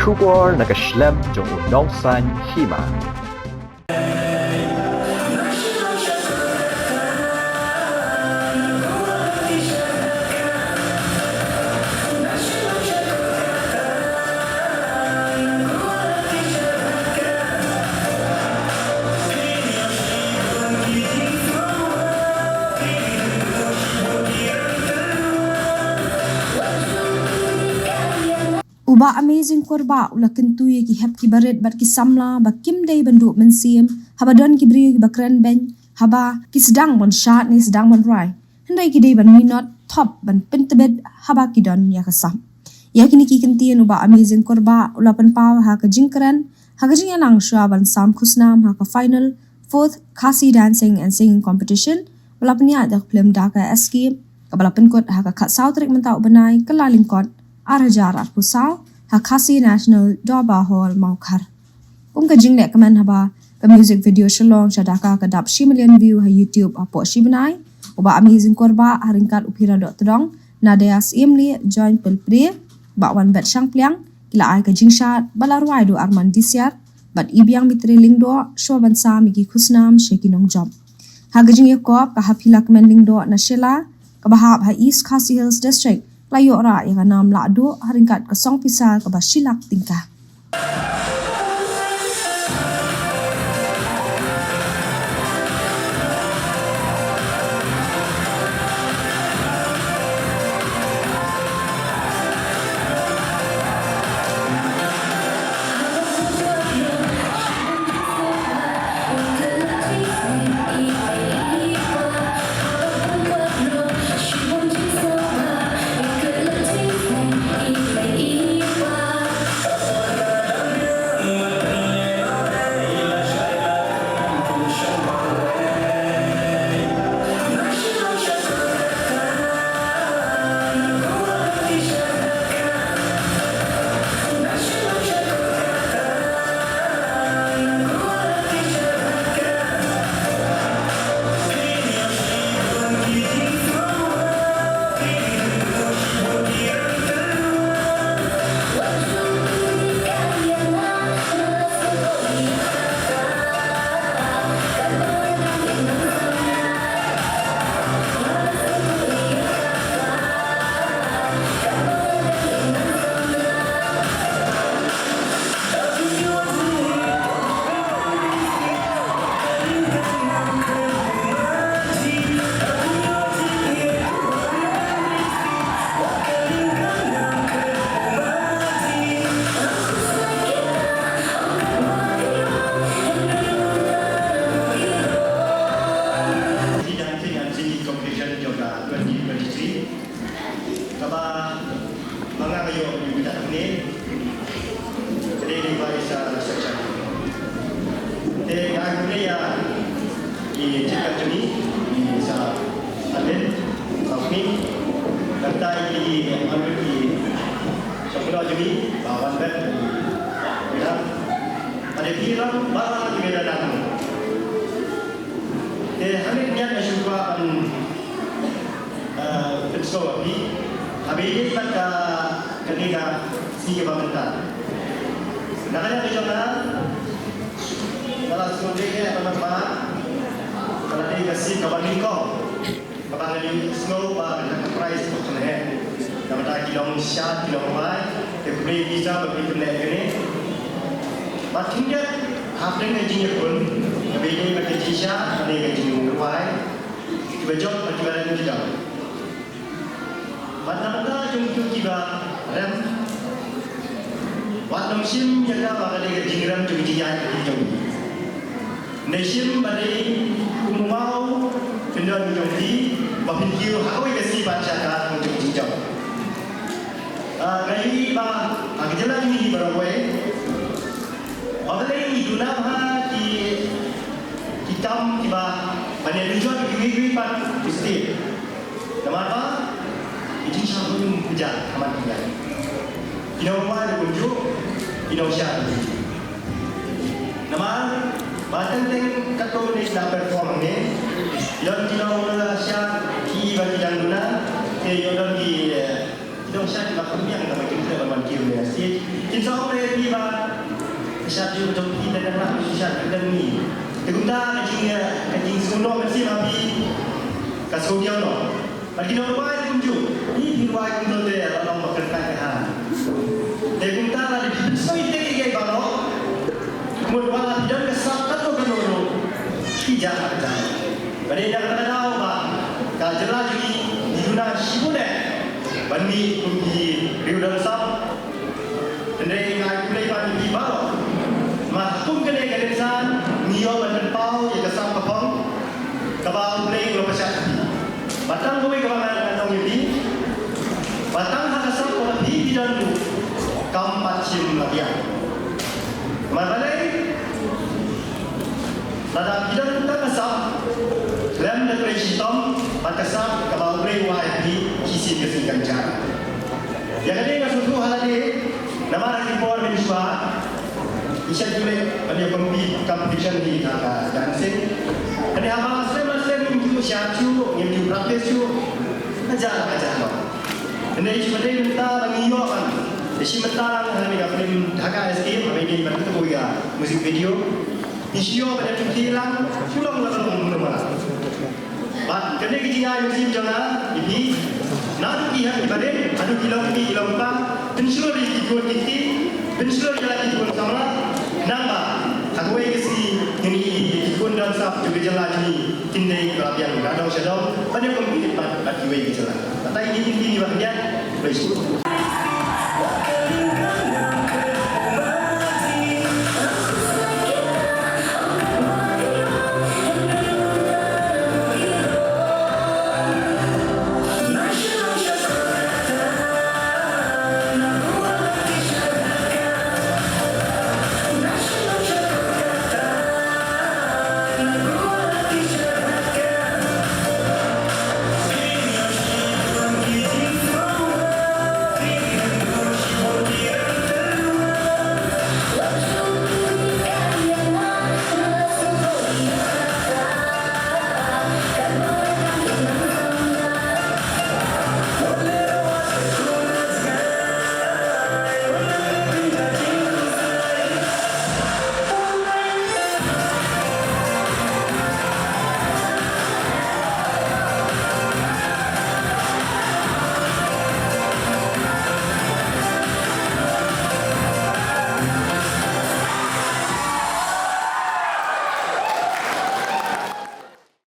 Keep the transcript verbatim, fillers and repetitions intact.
Khubor na ka shlem jong u Nongsaiñ Hima. U Bah Amazing Kurbah u la kyntu ïa ki hep ki barit bad ki samla ba kim dei ban duh mynsiem haba don ki briew kiba kren beiñ, haba ki sdang ban shad ne sdang ban rwai. Hynrei ki dei ban minot thop ban pyntbit haba ki don ïa ka sap. Ïa kine ki kyntien u Bah Amazing Kurbah u la pynpaw ha ka jingkren ha ka jingïalang shuwa ban sam khusnam ha ka final Fourth Khasi Dancing and Singing Competition ba la pynïaid da ka film Daka Escape, kaba la pynkut ha ka khatsaw tarik mynta u bnai Kyllalyngkot ar hajar arphew saw ha Khasi National Dorbar Hall, Mawkhar. Kum ka jingleh kmen haba ka music video Shillong sha Daka ka dap shi million view ha YouTube hapoh shi bnai, u Bah Amazing Kurbah ha ryngkat u Phira Dohtdong, Nadia Syiemlieh, Join Pylpre, Bah Wanbet Shangpliang, ki la ai ka jingshad bad la rwai da u Arman Disiar bad Ibiang Mitri Lyngdoh shuwa ban sam ïa ki khusnam sha ki nongjop. Ha ka jingïakop, ka Haphila Kmen Lyngdoh na Shella, kaba hap ha East Khasi Hills District, ka la ïoh rah ïa ka nam lahduh ha ryngkat ka song pisa kaba shi lak tyngka. Dancing and singing competition jong ka twenty twenty-three. Kaba ma nga nga ïoh ïa ka jingïaid hangne. Ka dei dei bai sa section. Te nga khublei ïa i jingïaid jong ngi, i sa Alvin, sa Usni. Kata i Alvin i sa khublei jong ngi, ba wan bet i. Ïa. Ade phi ram ba ki beda na. Te hangne ngiat nga shu kwah ban, eh, pynsngew ïa phi. Haba ïadei bad ka, kane ka sngi kaba mynta. Na ka liang ka jong nga, nga la sngewdei ïa ka, ka la dei ka sngi kaba nyngkong. Kaba ngi sngew ba ka prize ka kynhun. Namar ki long shad, ki long rwai, te khublei ïa phi sa ba phi pynleh kane. Bad khyndiat hapdeng ka jingïakhun, kaba ïadei bad ka jingshad, kane ka jingrwai, kiba jop bad kiba rem ki dang. Bad na ka bynta jong kito kiba rem, wat nang shim ïa ka ba ka dei ka jingrem jong ka jingïaid jong ki. Nang shim ba dei kum u maw kyndon jong phi ba phin kiew ha kawei ka sngi ban shad ka jong ka jingjop. Ah, nga ïohi ba ha ka jylla jong ngi baroh kawei, balei ngi duna bha ki, ki kam kiba ban ïa pynjot kiwei kiwei pat ki state. Namar ba ki jingshah ruh ki jia ha man ki jia. Ki nongrwai ruh kumjuh, ki nongshad ruh kumjuh. Namar ba teng teng katto ne ki la perform hangne, ki don ki nongshad kiba ki dang duna, te ki don ki, eh, ki nongshad kiba kham biang kaba ki khleh ban Ki university kin sa ong ïa phi ba ka shad jong phi da ka, ka shad ka dang ni. Te kumta ka jing, ka jingsngewbha ka sim ha phi ka sngewdiaw noh. Bad ki nongrwai kumjuh, phi phi rwai kumjuh te la long ba kyrpad ka ha. Te kumta lada phi pynsngew ïa ki baroh, mut wat la phi don ka sap katno katno ruh, phi jah ha ka jam. Bad ïa kata ka daw ba ka jylla jong ngi ngi duna shibun eh ban mih kum ki riew don sap. Hynrei nga ai khublei pat ïa phi baroh. Namar kum kane ka rynsan ngi ïoh ban pynpaw ïa ka sap ka phong kaba U Blei u la pynshai. Bad tang kawei kaba ngan ong ïa phi, ba tang ha ka sap kaba phi phi don ruh kam pat shym la biang. Namar balei? Lada phi don tang ka sap, lem da trei shitom bad ka sap kaba U Blei u ai ha phi, shisien ka sngi kan jia. Ïa kane nga sngewthuh ha lade, namar ha ki por mynshuwa ngi shait leh ban ïa compete, competition hi ha ka dancing. Hynrei haba la slem la slem ngim ju shad shuh, ngim ju practice shuh, ka jia la ka jia noh. Hynrei shu dei mynta ba ngi ïoh ban ïa shim bynta lang ha kane ka film Dhaka Escape, haba ïadei bad kata ka music video. Ngi shu ïoh ban ïa pynkhih lang, shu long la ka long kumno ma la. Bad kane ka jingai mynsiem jong nga ïa phi, naduh ki hep ki barit haduh ki longkmie ki longkpa, pynshlur ïa ki khun ki kti, pynshlur ïa la ki khun samla, khnang ba ha kawei ka sngi ngin ïohi ïa ki khun don sap jong ka jylla jong ngi kin dei kiba la biang na dong sha dong ban ïa compete bad, bad kiwei ki jylla. Batai ïa ki kti kiba khyndiat. Khublei shibun.